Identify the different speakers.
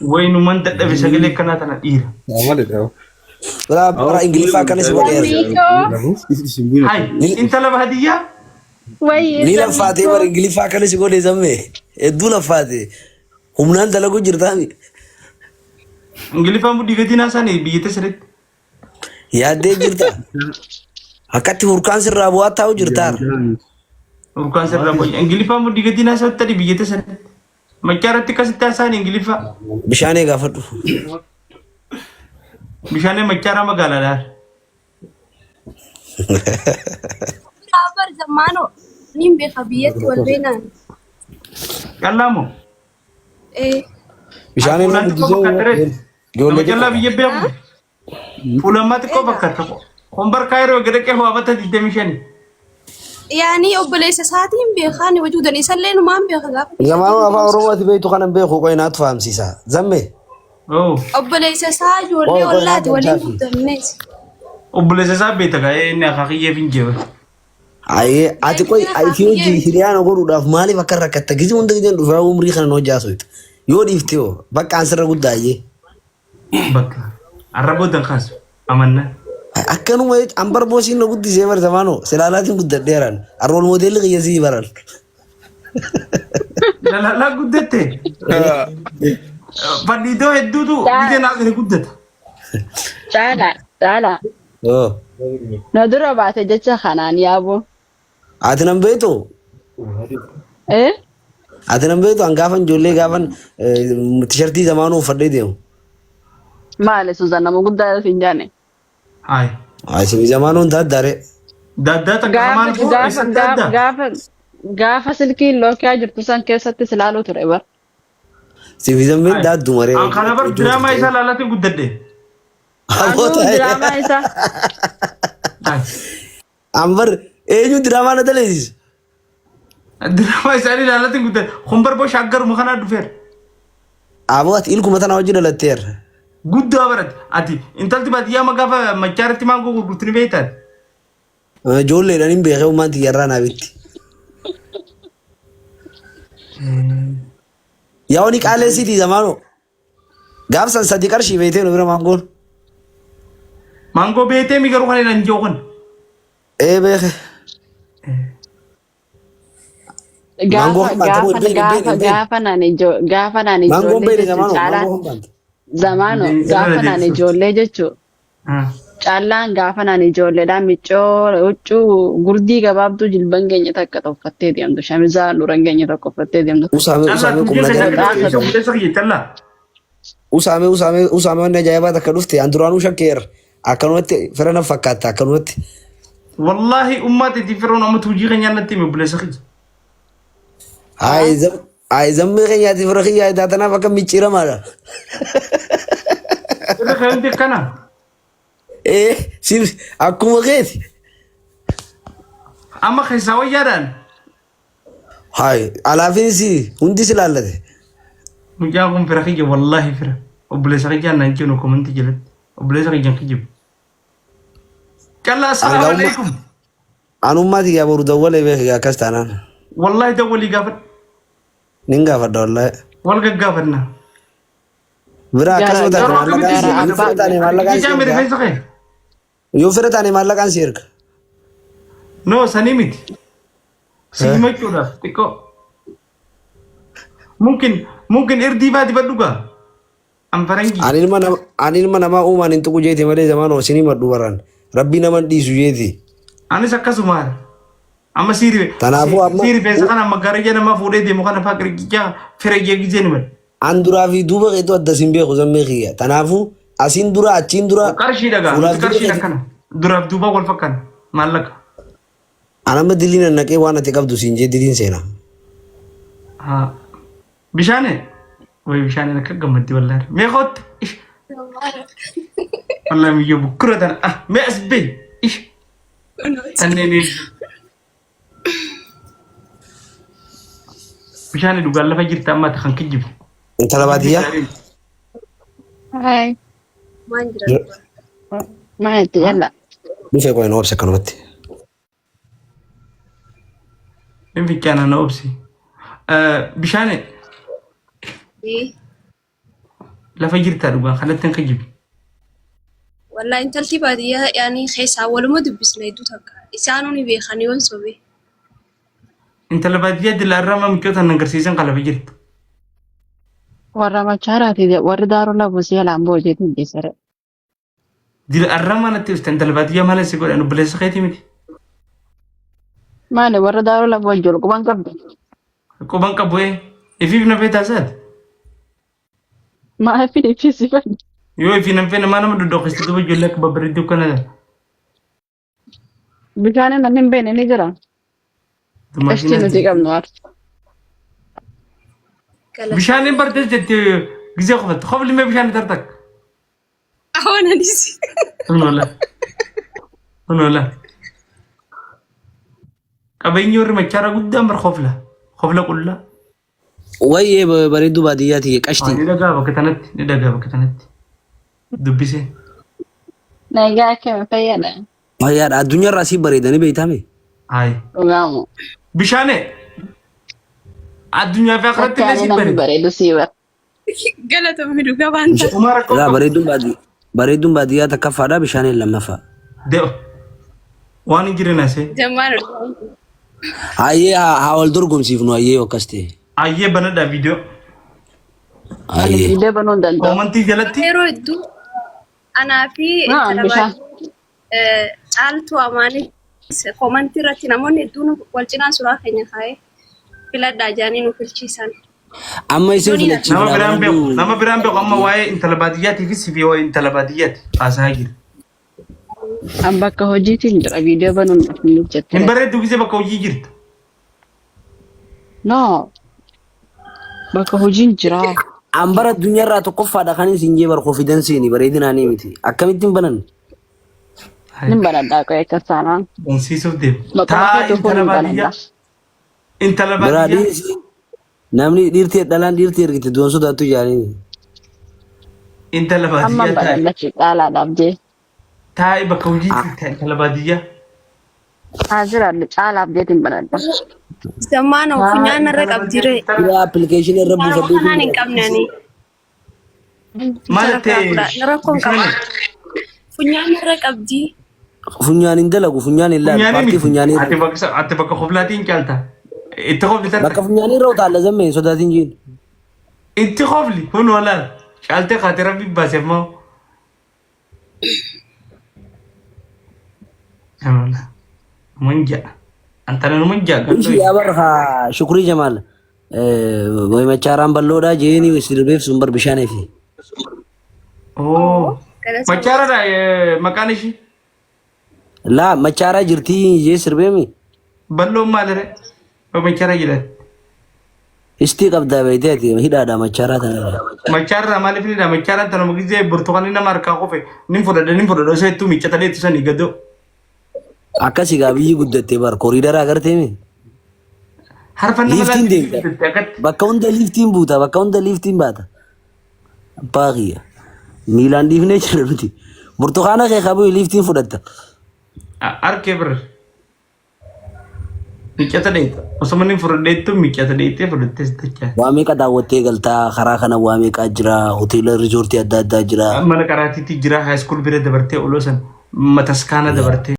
Speaker 1: Wayinuman dadhabe sagalee akkanaa tana dhiira.
Speaker 2: Maalidha?
Speaker 3: Biraa bara Ingiliffaa akkana si godheera.
Speaker 4: Zammiikoo.
Speaker 1: Hai, intala baadiyyaa
Speaker 4: Wayii
Speaker 3: Ni laffaatee
Speaker 4: zammiikoo.
Speaker 3: bara Ingiliffaa akkana si godhe zammee. Hedduu laffaate. Humnaan dalaguu jirtaami.
Speaker 1: Ingiliffaan mudhii gatii naasaanii biyya teessanitti.
Speaker 3: Yaaddee jirta. Akkatti hurkaan sirraa bu'aa taa'u jirtaar.
Speaker 1: Urkaan sirraa boyya. Ingiliffaan mudhii gatii naasaatti biyya teessanitti. Machaa irratti akkasitti haasa'an Ingiliffaa.
Speaker 3: Bishaanee gaafadhu.
Speaker 1: Bishaanee machaaraa magaalaadhaan.
Speaker 5: Bar zammaanoo niin beeka biyyatti wal beenaan.
Speaker 1: Callaa moo?
Speaker 5: Ee.
Speaker 3: Bishaanee nama
Speaker 1: Fuulaan xiqqoo
Speaker 3: guddisee
Speaker 1: fakkaata ree.
Speaker 3: ijoollee
Speaker 1: Nama callaa
Speaker 3: xiqqoo.
Speaker 1: biyya beeku. Fuulammaa xiqqoo fakkaata. Hombar kaayiroo gada qe'ee waabata 25.
Speaker 5: Yaani obboleessa isaatiin beekaa ni wajuudan isallee numaan beeka gaafa
Speaker 3: Zamaanuu afaan Oromooti beektu kanan beeku qoy naatu fahamsiisa. Zammee.
Speaker 1: Oh.
Speaker 5: Obboleessa isaa ijoollee
Speaker 3: Qoy qoy
Speaker 5: ollaati
Speaker 3: naatu
Speaker 5: waliin
Speaker 3: galchaafi.
Speaker 5: guddannees.
Speaker 1: Obboleessa isaa beekta gaa inni akaakiyyeef hin jeewe.
Speaker 3: Ayee ati qoy ati hojii hiriyaana godhuudhaaf maaliif akka rakkatta gizii hunda gizeen dhufaa umrii kana hojii haasofta. Yoo dhiifte hoo bakka an sirra guddaa ayyee.
Speaker 1: Bakka arra boodan kaasu amanna.
Speaker 3: Akkanuma an barboo siin na guddisee bar zamaanoo silaalaatiin guddadheeraan arrool moodeelli kiyya sii baran.
Speaker 1: Lalaalaa guddatte. Fadhiidoo hedduutu biyya naa gadi guddata.
Speaker 4: Caalaa, caalaa.
Speaker 3: Oh.
Speaker 4: Na dura baate jecha kanaan yaaboo.
Speaker 3: Ati nan beektu?
Speaker 4: Eh?
Speaker 3: Ati nan beektu an gaafan ijoollee gaafan tishartii zamaanuu uffadhee deemu.
Speaker 4: Maali Suzan nama guddaa siin jaane.
Speaker 1: Hayi.
Speaker 3: Isin zamaanuun daaddaare.
Speaker 1: Daaddaa takka
Speaker 4: Gaafa
Speaker 1: hamaan koo
Speaker 4: gaafa
Speaker 1: eessatti
Speaker 4: gaafa
Speaker 1: daaddaa?
Speaker 4: gaafa gaafa silkiin lookiyaa jirtu san keessatti si laaluu ture bar.
Speaker 3: Siif zammeen daaddu maree.
Speaker 1: An kana bar diraamaa isaa laalatiin guddadhe.
Speaker 4: Anuu diraamaa isaa
Speaker 1: Hayi.
Speaker 3: An bar eenyu diraamaa na daleessisa?
Speaker 1: Diraamaa isaanii ilaalatiin guddate. Kun barboo shaaggaruma kanaa dhufeera.
Speaker 3: Aboo ati ilkuma tana hojii dhalatteerra.
Speaker 1: Guddaa barate. Ati intalti baadiyyaa amma gaafa machaarratti maangoo gurgurtu ni beektaa?
Speaker 3: Ijoolleedhaan hin beekee ummaan tiyyarraa naa bitti. Yaa wani qaaleessitii zamaanoo. Gaaf san sadi qarshii beektee nu bira maangoon.
Speaker 1: Maangoo beektee mi garuu kan hin jiru kun.
Speaker 3: Ee beeke. Maangoo
Speaker 4: Gaafa
Speaker 3: kan baante moo
Speaker 4: gaafa
Speaker 3: hin beekne hin beekne
Speaker 4: gaafa
Speaker 3: hin beekne.
Speaker 4: gaafa naan ijoo gaafa naan
Speaker 3: Maangoon
Speaker 4: ijoollee
Speaker 3: beekne
Speaker 4: jechuun
Speaker 3: zamaanoo
Speaker 4: caalaan
Speaker 3: maangoo kan baante.
Speaker 4: zamaano
Speaker 1: Deebisee
Speaker 4: gaafa naan
Speaker 1: deebisuuf.
Speaker 4: ijoollee jechuun caallaan gaafa naan ijoolleedhaan miccoo huccuu gurdii gabaabduu jilban keenya takka uffattee deemtu shamizaa luran keenya tokko uffattee deemtu.
Speaker 3: Usaamee
Speaker 1: Callaa
Speaker 3: usaamee
Speaker 1: tuujee
Speaker 3: qubna
Speaker 1: keessa
Speaker 3: ajaa'ibaa
Speaker 1: akka
Speaker 4: Gaafa
Speaker 1: obboleessa kiyya callaa.
Speaker 3: Usaamee usaamee usaamee wanni ajaa'ibaa takka dhufte an duraanuu shakkeera. Akkanumatti fira na fakkaata akkanumatti.
Speaker 1: Wallaahi ummaa teetii firoon amma tuujii keenya natti hime obboleessa kiyya.
Speaker 3: Hayi zammee keenyaati fira kiyyaa itaa tanaaf akka micciiramaadha.
Speaker 1: Irra kan akkana.
Speaker 3: Ee si akkuma keeti.
Speaker 1: Amma keessaa wayyaadhaan.
Speaker 3: Hayi alaafiinsi hundi si laallate.
Speaker 1: Mucaan kun fira kiyya wallaahi fira. Obboleessa kiyyaa naan jennu komantii jalatti. Obboleessa kiyyan kijibu. Callaa assalaamu
Speaker 3: Angaa'ummaa
Speaker 1: alaikum.
Speaker 3: anummaa tiyyaa boru dawwalee beeki akkas taanaan.
Speaker 1: Wallaahi dawwalii gaafadhu.
Speaker 3: Nin gaafadha wallaahi.
Speaker 1: Wal gaggaafanna.
Speaker 3: Bira akkasuma
Speaker 4: Gara
Speaker 3: taate
Speaker 1: Garuu
Speaker 3: maallaqaan
Speaker 1: akkamitti
Speaker 3: si
Speaker 4: gara
Speaker 3: yoo
Speaker 4: abbaa
Speaker 3: fira taane maallaqaan si
Speaker 1: Ijaa
Speaker 3: erga.
Speaker 1: rifeensa kee.
Speaker 3: Yoo fira taane maallaqaan si erga.
Speaker 1: No sanii miti. Si himachuudhaaf xiqqoo. Mumkin mumkin irdii faa dibadhu gaa. An faranjii.
Speaker 3: Ani ilma nama ani ilma namaa uumaan hin tuqu jeeti malee zamaan isin himadhu baraan. Rabbii nama hin dhiisu jeeti.
Speaker 1: Anis akkasuma. Amma sii rife
Speaker 3: Tanaafuu amma
Speaker 1: sii rifeensa kana maggaarajaa namaa fuudhee deemu kana faa qirqichaa fira jee gisee ni bada.
Speaker 3: an duraa fi duuba keetu adda sin beeku zammee kiyya. Tanaafuu asiin dura achiin dura
Speaker 1: Qarshii dhagaa
Speaker 3: fuulaaf
Speaker 1: nuti
Speaker 3: duuba
Speaker 1: qarshiin
Speaker 3: keetu.
Speaker 1: akkana duraaf duuba wal fakkaana maallaqa.
Speaker 3: An amma diliin naqee waan ati qabdu siin jee diliin seena.
Speaker 1: Haa. Bishaane way bishaaneen akka gammaddi wallaahi. Mee kootti ish wallaahi miyyoo bukkura tana ah mee as bee ish tanneen bishaane dhugaan lafa jirta amma ati kan kijjibu.
Speaker 3: Intala baadiyyaa.
Speaker 4: Hai.
Speaker 5: Waan jira.
Speaker 4: Maal itti jalla?
Speaker 3: Dhufee qoy na obse akkanumatti.
Speaker 1: Hin fincaana na obsi. Bishaane
Speaker 5: Ee.
Speaker 1: Lafa jirtaa dhugaa kanatti hin kijibi.
Speaker 5: Wallaahi intalti baadiyyaa yaani keessaa waluma dubbisna hedduu takka. Isaanuu ni beekan yoon sobe.
Speaker 1: Intala baadiyyaa dila irraa michoota nan agarsiisan kan lafa jirtu.
Speaker 4: Warra machaaraati warri daaroo labu si jalaan boojeetiin geessare.
Speaker 1: Dila arramaa natti dhufte intala baadiyyaa maal si godhan obboleessa keetii miti.
Speaker 4: Maali warra daaroo labu wajjin quban qabdu?
Speaker 1: Quban qabu ee. Ifiif na feetaa isaati.
Speaker 4: Maal fidee si fadhi?
Speaker 1: Yoo ifii nan feene maa nama doddoqiste duuba ijoollee akka babbareedduu kana.
Speaker 4: Bishaan namni hin beekne ni jira. Qashtii nuti qabnu arti.
Speaker 1: Bishaan hin bartees jettee gisee qofatte. Qofli mee bishaan tartak.
Speaker 5: Ahoon anis.
Speaker 1: Kunola. Kunola. Qabeenyi warri machaara guddaan bar qofla. Qofla qullaa.
Speaker 3: Wayyee bareedduu baadiyyaa tiyya qashtii.
Speaker 1: Ni dhagaa bakka tanatti. Ni dhagaa bakka tanatti. Dubbisee.
Speaker 4: Nagaa akkami fayyada?
Speaker 3: Fayyaadha addunyaarraa sii bareedanii beeytaame.
Speaker 1: Hayi.
Speaker 4: Dhugaamu.
Speaker 1: Bishaane. Addunyaa fi akhiratti illee
Speaker 4: Akka
Speaker 1: sii
Speaker 4: namni
Speaker 1: bareeda.
Speaker 4: bareedu sii bara.
Speaker 5: Galatoomii dhugaa waan taate.
Speaker 1: Umaa rakkoo
Speaker 3: Laa
Speaker 1: qabu.
Speaker 3: bareedduun baadiyyaa bareedduun baadiyyaa takkaffaadha bishaaniin lammaffaa.
Speaker 1: De'o. Waan hin jirre naasee.
Speaker 5: Jammaan
Speaker 3: Hayyee haa wal dorgomsiifnu hayyee yoo akkas ta'e.
Speaker 1: Ayyee banadhaa viidiyoo.
Speaker 4: Ani
Speaker 3: Hayyee.
Speaker 4: viidiyoo banuu hin danda'u.
Speaker 1: Koomantii jalatti
Speaker 5: yeroo hedduu anaa fi
Speaker 4: Haa
Speaker 5: intala
Speaker 4: bishaan.
Speaker 5: baadiyyaa caaltuu amaanis koomantii irratti namoonni hedduun wal cinaa suuraa keenya kaa'ee filadhaa jedhanii nu filchiisan.
Speaker 3: Amma isin
Speaker 5: Dunia.
Speaker 1: nama
Speaker 3: filachiifna
Speaker 1: biraan beeku
Speaker 3: bareedduu.
Speaker 1: nama biraan beeku amma waa'ee intala baadiyyaatiif si fi waa'ee intala baadiyyaati haasaa jira.
Speaker 4: An bakka hojiitiin jira viidiyoo banuun hin
Speaker 1: Hin
Speaker 4: hojjettere.
Speaker 1: bareeddu gisee bakka hojii jirta.
Speaker 4: No bakka hojiin jira.
Speaker 3: An bara addunyaarraa tokkoffaadha kan isin jee bar konfidensiini bareedinaanii miti. Akkamittiin banan?
Speaker 4: Nin banadhaa qo'ee akka saanaan.
Speaker 1: Bansiisuuf deema.
Speaker 4: Maqaa
Speaker 1: Taa
Speaker 4: kee tokkoon
Speaker 1: intala
Speaker 4: hin
Speaker 1: baadiyyaa.
Speaker 4: banadha.
Speaker 1: Intala
Speaker 3: Biraa
Speaker 1: baadiyyaa.
Speaker 3: dhiirsi namni dhiirti dhalaan dhiirti ergite du'an sodaattu jaanii.
Speaker 1: Intala
Speaker 4: Amma
Speaker 1: baadiyyaa taa'i.
Speaker 4: banadha caalaadhaaf jee.
Speaker 1: Taa'i bakka hojii jirta intala baadiyyaa.
Speaker 4: Haa jiraadhu caalaaf jeetiin banadha.
Speaker 5: Zammaana
Speaker 1: Taa'i
Speaker 5: funyaan irra
Speaker 1: intala
Speaker 5: qabdi
Speaker 1: baadiyyaa.
Speaker 5: ree.
Speaker 1: Intala
Speaker 3: Biraa appilikeeshinii irra
Speaker 5: Waanuma
Speaker 3: buufadhee
Speaker 5: kanaan hin qabne ani.
Speaker 1: maal
Speaker 5: Sarara
Speaker 1: ta'e
Speaker 5: fudhaa. Rakkoon qaba.
Speaker 1: bishaani?
Speaker 5: Funyaan irra qabdi.
Speaker 3: Funyaan hin dalagu funyaan hin laalu
Speaker 1: Funyaanii
Speaker 3: paartii
Speaker 1: miti.
Speaker 3: funyaanii
Speaker 1: Ati
Speaker 3: irra.
Speaker 1: bakka ati bakka koflaatiin caalta. Itti kofli
Speaker 3: Bakka
Speaker 1: tarta.
Speaker 3: funyaanii irra utaalla zammee hin sodaatin jiin.
Speaker 1: Itti kofli kun walaal. Caaltee kaatee rabbi baaseef moo. Wala. Munja. Antana munja gandoo.
Speaker 3: Ishii yaa bar haa Shukrii Jamaal way machaaraan balloodhaa jeeni sirbeef sun bar bishaanii fi.
Speaker 1: Oh.
Speaker 5: Galatoomii.
Speaker 1: Machaaraadha maqaan ishii.
Speaker 3: Laa machaaraa jirtii jee sirbeemi.
Speaker 1: Balloon maalire? Machaara jedhan.
Speaker 3: Istii qabdaa beektee ati hidhaadha machaaraa tanarra.
Speaker 1: Machaarraa maaliif ni dha? Machaaraan tanuma gisee burtukaanni nama harkaa qofe nin fudhadha nin fudhadha osoo ittuu miiccata dheettu sanii gadoo.
Speaker 3: Akkasi gaa biyyi guddattee bar koriidara agarteemi.
Speaker 1: Harfa nama
Speaker 3: Liiftiin
Speaker 1: laatti
Speaker 3: deemta.
Speaker 1: guddatte akkatti.
Speaker 3: Bakka hunda liiftiin buuta bakka hunda liiftiin baata. Abbaa kiyya. Miilaan dhiifnee jira nuti. Burtukaana kee qabu liiftiin fudhatta.
Speaker 1: Harkee bira. Miiccata dheetta. Osuma inni fudhadheettu miiccata dheettee fudhattees dachaa.
Speaker 3: Waa meeqa daawwattee galtaa karaa kana waa meeqaa jira hoteela riizoortii adda addaa jira.
Speaker 1: Mana qaraatiitti jira high school bira dabartee oloo san mataskaana dabartee.